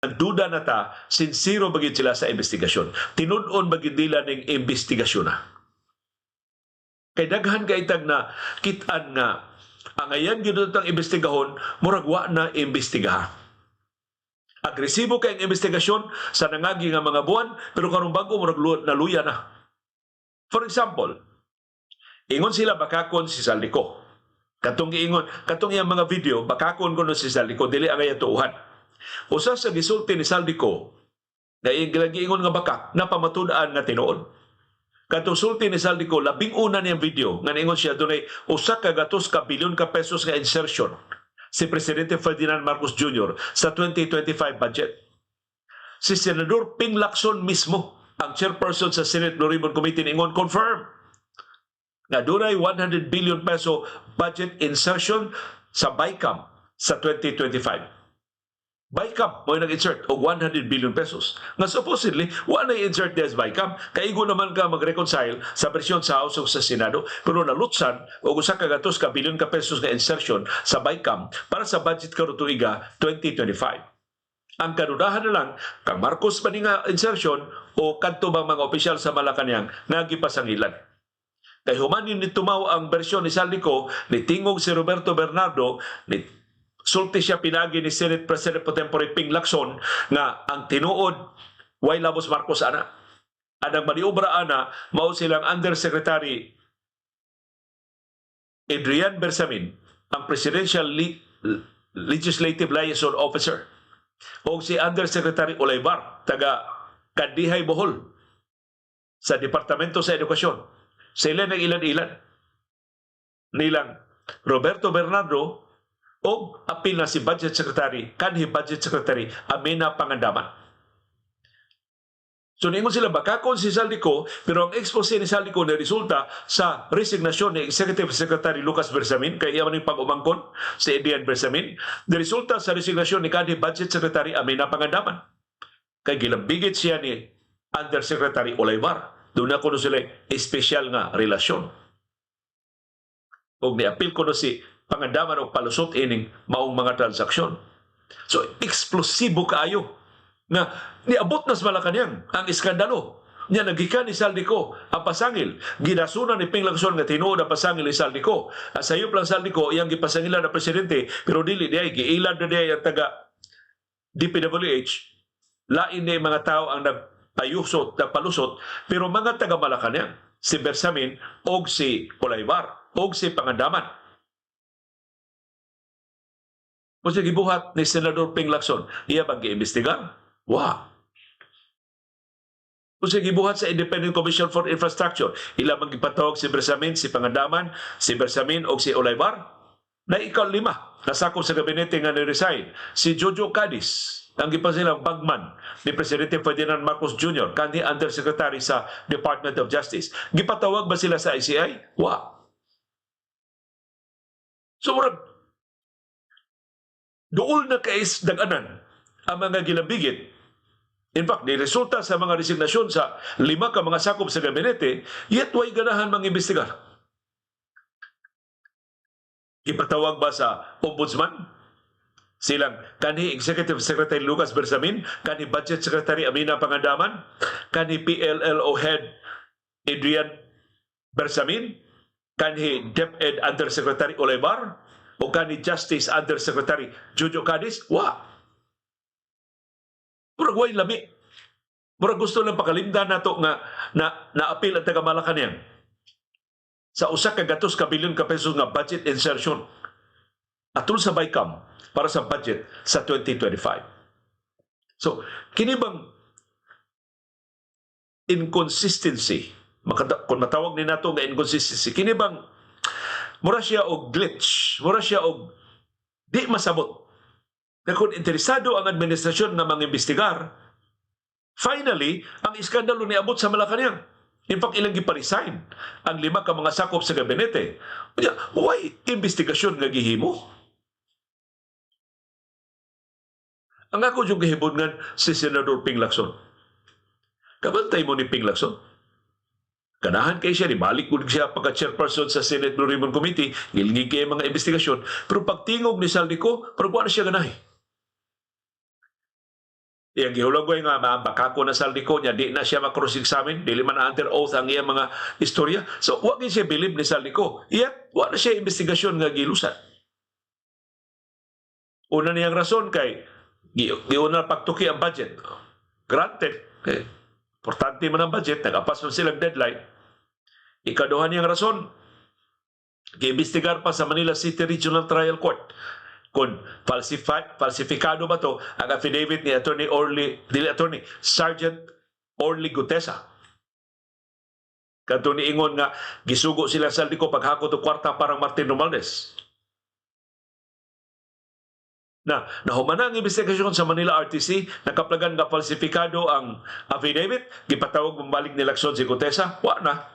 Nagduda na ta, sincero ba gyud sila sa investigasyon? Tinud-on ba gyud nila ning investigasyon na? Kay daghan kay tag na kit-an nga ang ayan gyud ang imbestigahon, murag wa na imbestigaha. Agresibo kay ang investigasyon sa nangagi nga mga buwan, pero karong bago murag naluya na. For example, ingon sila bakakon si Zaldy Co. Katong giingon, katong iyang mga video, bakakon kuno si Zaldy Co, dili ang iyang tuuhan. Usa sa gisulti ni Zaldy Co, na iyang giingon nga bakak, napamatud-an nga tinuod. Katong sulti ni Zaldy Co, labing una niyang video, nga niingon siya dunay 100 ka bilyon ka pesos nga insertion si Presidente Ferdinand Marcos Jr. sa 2025 budget. Si Senador Ping Lacson mismo, ang chairperson sa Senate Blue Ribbon Committee, niingon confirm nga dunay 100 billion peso budget insertion sa BICAM sa 2025. BICAM mo nag-insert og 100 billion pesos. Nga supposedly, wa na insert des BICAM. Kaigo naman ka mag-reconcile sa bersyon sa House ug sa Senado, pero nalutsan og 100 ka bilyon ka pesos nga insertion sa BICAM para sa budget karon tuiga 2025. Ang kadudahan na lang, kang Marcos ba ni nga insertion o kadto bang mga opisyal sa Malacanang nga gipasangilan. Kay human ni tumaw ang bersyon ni Zaldy Co, ni tingog si Roberto Bernardo, ni sulti siya pinagi ni Senate President pro tempore Ping Lacson nga ang tinuod way labos Marcos ana. Anang maniobra ana mao silang Undersecretary Adrian Bersamin, ang Presidential Legislative Liaison Officer, o si Undersecretary Olaivar taga Kandihay, Bohol, sa Departamento sa Edukasyon. Sila ng ilan-ilan nilang Roberto Bernardo o apil na si Budget Secretary, kanhi Budget Secretary Amina Pangandaman. So ningon sila bakakon si Zaldy Co, pero ang expose ni Zaldy Co na resulta sa resignasyon ni Executive Secretary Lucas Bersamin, kay iya man yung pag-umangkon si Adrian Bersamin, na resulta sa resignasyon ni kanhi Budget Secretary Amina Pangandaman. Kay gilambigit siya ni Undersecretary Olaivar. Doon na kuno sila espesyal nga relasyon. Og niapil kuno si Pangandaman og palusot ining maong mga transaksyon. So eksplosibo kaayo nga niabot na sa Malacanang ang iskandalo. Nya nagikan ni Zaldy Co ang pasangil. Ginasuna ni Ping Lacson nga tinuod ang pasangil ni Zaldy Co. Ang sayop lang Zaldy Co iyang gipasangilan na presidente, pero dili diay, giilad na diay ang taga DPWH. Lain ni mga tao ang nagpayusot, nagpalusot, pero mga taga Malacanang, si Bersamin og si Olaivar og si Pangandaman. Kung siya gibuhat ni Senador Ping Lacson, iya bang giimbestigar? Wa. Kung siya gibuhat sa Independent Commission for Infrastructure, ila bang gipatawag si Bersamin, si Pangandaman, si Bersamin o si Olaivar? Na ikaw lima, nasakop sa gabinete nga ni-resign. Si Jojo Cadiz, ang gipasilang bagman ni Presidente Ferdinand Marcos Jr., kanhi Undersecretary sa Department of Justice. Gipatawag ba sila sa ICI? Wa. So, murag, duol na kais daganan ang mga gilambigit. In fact, ni resulta sa mga resignasyon sa lima ka mga sakop sa gabinete, yet way ganahan mangimbestigar. Ipatawag ba sa ombudsman? Silang kanhi Executive Secretary Lucas Bersamin, kanhi Budget Secretary Amina Pangandaman, kanhi PLLO Head Adrian Bersamin, kanhi DepEd Undersecretary Olaivar, o kanhi Justice Undersecretary Jojo Cadiz? Wa. Murag way lami. Murag gusto lang pakalimdan nato nga na naapil ang taga Malacanang sa 100 ka bilyon ka pesos nga budget insertion atol sa BICAM para sa budget sa 2025. So, kini bang inconsistency, kung matawag ni nato nga inconsistency, kini bang mura siya og glitch, mura siya og di masabot. Kaya kung interesado ang administrasyon nga mangimbestigar, finally, ang iskandalo niabot sa Malacanang. In fact, ilang gipa-resign ang lima ka mga sakop sa gabinete. Unya, why investigasyon nga gihimo? Ang ako yung gihibungan si Senador Ping Lacson. Kabantay mo ni Ping Lacson. Ganahan kay siya, nibalik ko siya pagka chairperson sa Senate Blue Ribbon Committee, gilingig kay mga investigasyon, pero pagtingog ni Zaldy Co, pero na siya ganahi. Iyang gihulagway nga bakako na Zaldy Co niya, di na siya ma-cross-examine, dili man na under oath ang iyang mga istorya. So wa gyud siya believe ni Zaldy Co. Yet wa na siya investigasyon nga gilusad. Una niyang rason kay giuna pagtuki ang budget. Granted, okay. Importante man ang budget, nagapas man silang deadline. Ikaduha niyang rason, giimbestigar pa sa Manila City Regional Trial Court kung falsifikado ba to ang affidavit ni Attorney Orly, dili Attorney, Sergeant Orly Guteza. Kadto niingon nga gisugo sila sa Zaldy Co paghakot og kwarta parang Martin Romualdez. Na nahuman na ang investigasyon sa Manila RTC, nakaplagan nga falsifikado ang affidavit, gipatawag mabalik ni Lacson si Guteza, wa na.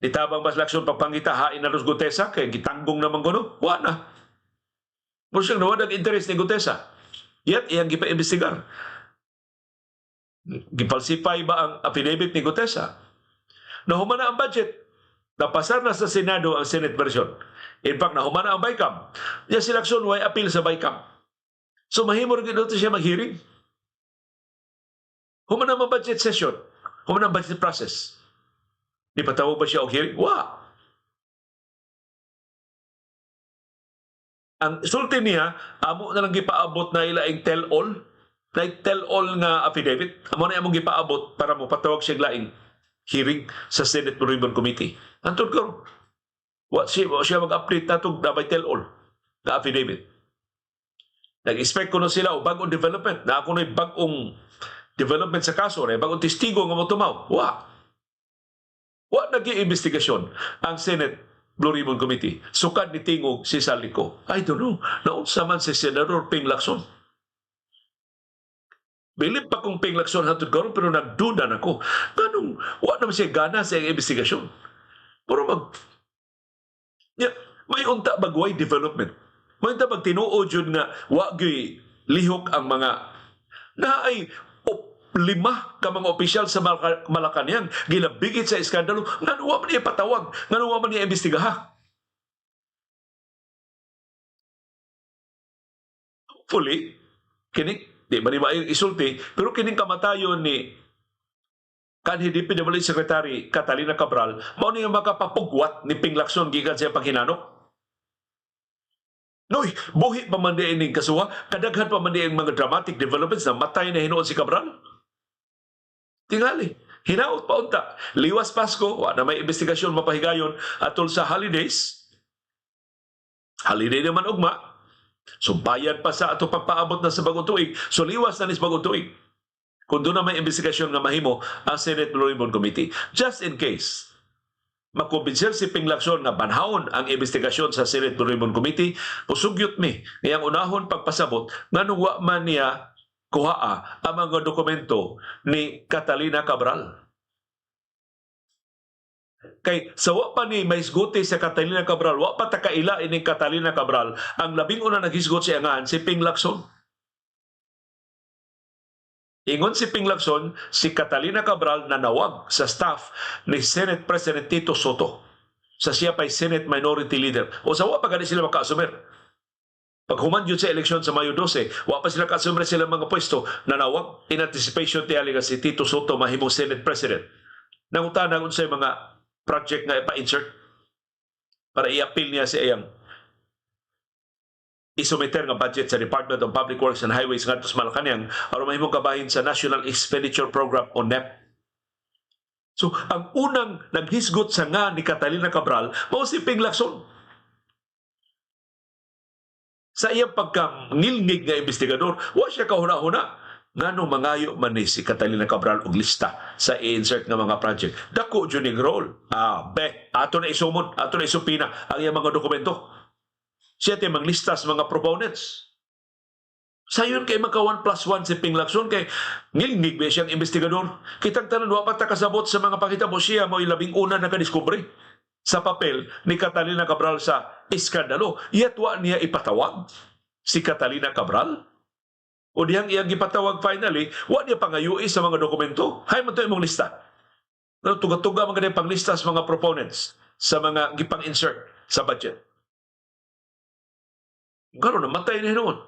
Nitabang ba si Lacson pagpangita hain na ros Guteza kay gitanggong naman kuno, wa na. Mao siyang nawad ang interest ni Guteza. Yet iyang gipa-imbestigar. Gipalsify ba ang affidavit ni Guteza? Nahuman na ang budget. Napasar na sa Senado ang Senate version. In fact, nahuman na ang BICAM. Ya si Lacson way appeal sa BICAM. So mahimo rin gid siya mag-hearing. Human na ang budget session. Human ang budget process. Di patawag ba siya og hearing? Wa. Ang sulti niya, amo na lang gipaabot na ilaing tell-all, na tell-all nga affidavit. Amo na among gipaabot para mo patawag siya laing hearing sa Senate Blue Ribbon Committee. Antod ko, wa siya mag-update na itong nabay tell-all na affidavit. Nag-expect ko na sila o bagong development, na ako na'y bagong development sa kaso, na bagong testigo nga motumaw. Wa. Wa nag-iimbestigasyon ang Senate Blue Ribbon Committee. Sukad ni tingog si Zaldy Co. I don't know. Naunsa man si Senador Ping Lacson. Bilib pa kong Ping Lacson hantod karon, pero nagduda na ko. Nganong wa naman siya gana sa iyang investigasyon? Pero yeah, may unta bagway development. May unta bag tinuod yun nga wa gyuy lihok ang mga naay lima ka mga opisyal sa Malacanang gilabigit sa iskandalo, ngano wa man niya patawag, ngano wa man niya imbestigaha? Hopefully kini di man ni maayong isulti, pero kining kamatayon ni kanhi DPWH Secretary Catalina Cabral mao ni nga makapapugwat ni Ping Lacson gikan sa iyang paghinanok. Noy, buhi pa man di ining kasuha, kadaghan pa man di ang mga dramatic developments na matay na hinuon si Cabral. Tingali, hinaot pa unta. Liwas Pasko, wa na may investigasyon mapahigayon atol sa holidays. Holiday naman ugma. So bayad pa sa ato pagpaabot na sa bagong tuig. So liwas na ni sa bagong tuig. Kung doon na may investigasyon nga mahimo ang Senate Blue Ribbon Committee. Just in case, makumbinser si Ping Lacson nga banhawon ang investigasyon sa Senate Blue Ribbon Committee, usugyot mi ngayang unahon pagpasabot nganong wa man niya kuhaa ang mga dokumento ni Catalina Cabral. Kay sa wa pa ni mahisguti sa Catalina Cabral, wa pa ta kaila ining Catalina Cabral, ang labing una naghisgot si angan si Ping Lacson. Ingon si Ping Lacson, si Catalina Cabral nanawag sa staff ni Senate President Tito Sotto sa siya pa'y Senate Minority Leader. O sa wa pa gani sila makaasumer. Pag human yun sa eleksyon sa Mayo 12, wa pa sila kaasumer sila mga pwesto, nanawag in anticipation tiyali nga si Tito Sotto mahimong Senate President. Nangutana unsay mga project nga ipa-insert para i-appeal niya sa iyang isumiter nga budget sa Department of Public Works and Highways ngadto sa Malacanang aron mahimong kabahin sa National Expenditure Program o NEP. So, ang unang naghisgot sa nga ni Catalina Cabral mao si Ping Lacson. Sa iyang pagkangilngig nga investigador, wa siya kahuna-huna ngano mangayo man ni si Catalina Cabral og lista sa i-insert nga mga project. Dako jud ning role. Be, ato na isumod, ato na isupina ang iyang mga dokumento. Siya ti manglista sa mga proponents. Sayon kay maka 1 plus 1 si Ping Lacson kay ngilngig ba siyang investigador. Kitang tanan wa pa ta kasabot sa mga pakita mo, siya mo'y labing una nakadiskubre sa papel ni Catalina Cabral sa iskandalo. Yet wa niya ipatawag si Catalina Cabral. O dihang iyang gipatawag finally, wa niya pangayui sa mga dokumento. Hay man to imong lista. No, tuga-tuga man gani panglista sa mga proponents sa mga gipang-insert sa budget. Karon namatay na hinuon.